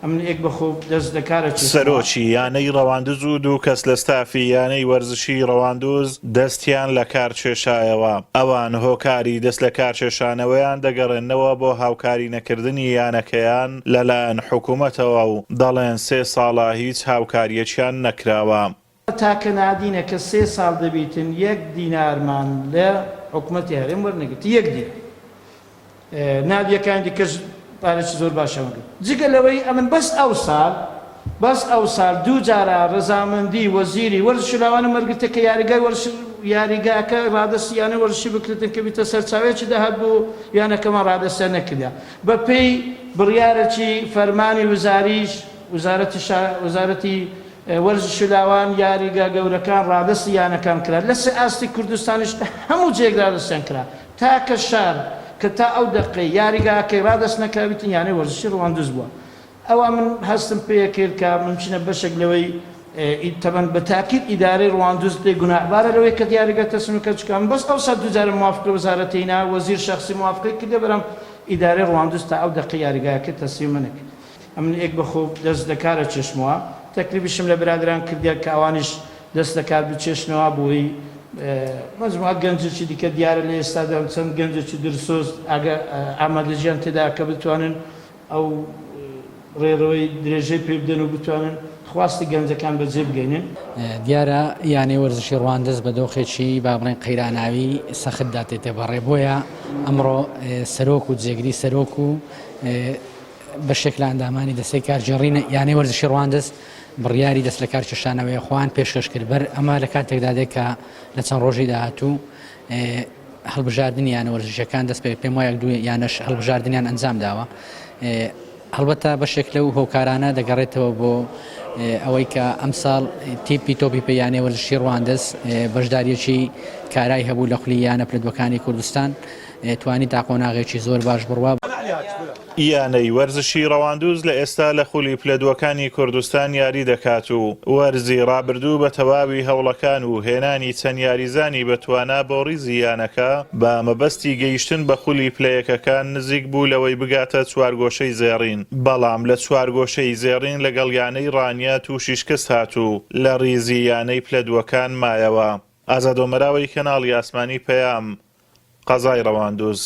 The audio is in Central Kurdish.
ئەمن ئێک بە خۆ دەست لە کارە چێشتمەوە. سەرۆکی یانەی ڕەواندز و دوو کەس لە ستافی یانەی وەرزشیی ڕەواندوز دەستیان لە کار کێشایەوە. ئەوان هۆکاری دەست لە کارکێشانەوەیان دەگەڕێننەوە بۆ هاوکاری نەکردنی یانەکەیان لەلایەن حکومەتەوە و دەڵێن سێ ساڵە هیچ هاوکارییەکیان نەکراوە. تاکە نادینە کە سێ ساڵ دەبیتن یەک دینارمان لە حکومەتی هەرێم وەرنەگرت یەک دینار نادیەکانی دیکەش پارەی زۆر باشیان وەرگرت جگە لەوەی ئەمن بەس ئەو ساڵ بەس ئەو ساڵ دوو جارا ڕەزامەندی وەزیری وەرزش و لاوانم وەرگرتە کە یاریگای وەرزش یاریگاکە ڕادەستی یانەی وەرزشی بکرێتن کە بیتە سەرچاوەیەکی داهات بۆ یانەکەمان ڕادەستیان نەکردیا بەپێی بڕیارێکی فەرمانی وزاریش وزارەتی شا وزارەتی وەرزش و لاوان یاریگا گەورەکان ڕادەستی یانەکان کرا، لە سێ ئاستی کوردستانیش لە هەموو جێیەک رادەستیان کرا، تاکە شار کە تا ئەو دەقەی یاریگاکەی ڕادەست نەکرابیتن یانەی وەرزشی ڕواندز بووە. ئەوا من هەستم پێکرد کە ممکنە بەشێک لەوەی تەبەن بە تاکید ئیدارەی ڕواندز لێ گوناهبارە لەوەی کە یاریگا تەسلیم کرد، چونکە من بەس ئەوسا دووجارە موافقەی وەزارەتی نا وەزیر شەخسی موافقەی کردە بەرام ئیدارەی ڕواندز تا ئەو دەقەی یاریگاکەی تەسلیم نەکرد. ئەمن ئێک بە خۆ دەست لە کار ئەچێشمەوە، تەکلیفیشم لە برادەران کردیە کە ئەوانیش دەست لە کار بچێشنەوە بۆی مەجموعە گەنجێکی دیکە دیارە لە ئێستادا چەند گەنجێکی دلسۆز ئاگا ئامادەگیان تێدا کە بتوانن ئەو ڕێڕەوەی درێژەی پێ بدەن و بتوانن خواستی گەنجەکان بەجێ بگەینن. دیارە یانەی وەرزشی ڕواندز بە دۆخێکی با بڵێین قەیراناوی سەختدا تێتێپەڕێ بۆیە ئەمڕۆ سەرۆک و جێگری سەرۆک و بەشێک لە ئەندامانی دەستەی کارگێڕی یانەی وەرزشی ڕواندز بڕیاری دەست لەکار کێشانەوەی خۆیان پێشکەش کرد بەر ئەمە لە کاتێکدا دێت کە لە چەند ڕۆژی داهاتوو هەڵبژاردنی یانە وەرزشیەکان دەست پێ پێم وایە دوو یانەش هەڵبژاردنیان ئەنجام داوە هەڵبەتە بەشێک لەو هۆکارانە دەگەڕێتەوە بۆ ئەوەی کە ئەمساڵ تیپی تۆپی پێ یانەی وەرزشی ڕواندز بەشداریەکی کارای هەبوو لە خولی یانە پلەدوەکانی کوردستان توانی تا قۆناغێکی زۆر باش بڕوا. یانەی وەرزشی ڕەواندوز لە ئێستا لە خولی پلە دووەکانی کوردستان یاری دەکات و وەرزی ڕابردوو بە تەواوی هەوڵەکان و هێنانی چەند یاریزانی بە توانا بۆ ڕیزی یانەکە بە مەبەستی گەیشتن بە خولی پلە یەکەکان نزیک بوو لەوەی بگاتە چوارگۆشەی زێڕین بەڵام لە چوارگۆشەی زێڕین لەگەڵ یانەی ڕانیە تووشی شکست هات و لە ڕیزی یانەی پلە دووەکان مایەوە. ئازاد ئۆمەراوەی کەناڵی ئاسمانی پەیام، قەزای ڕەواندوز.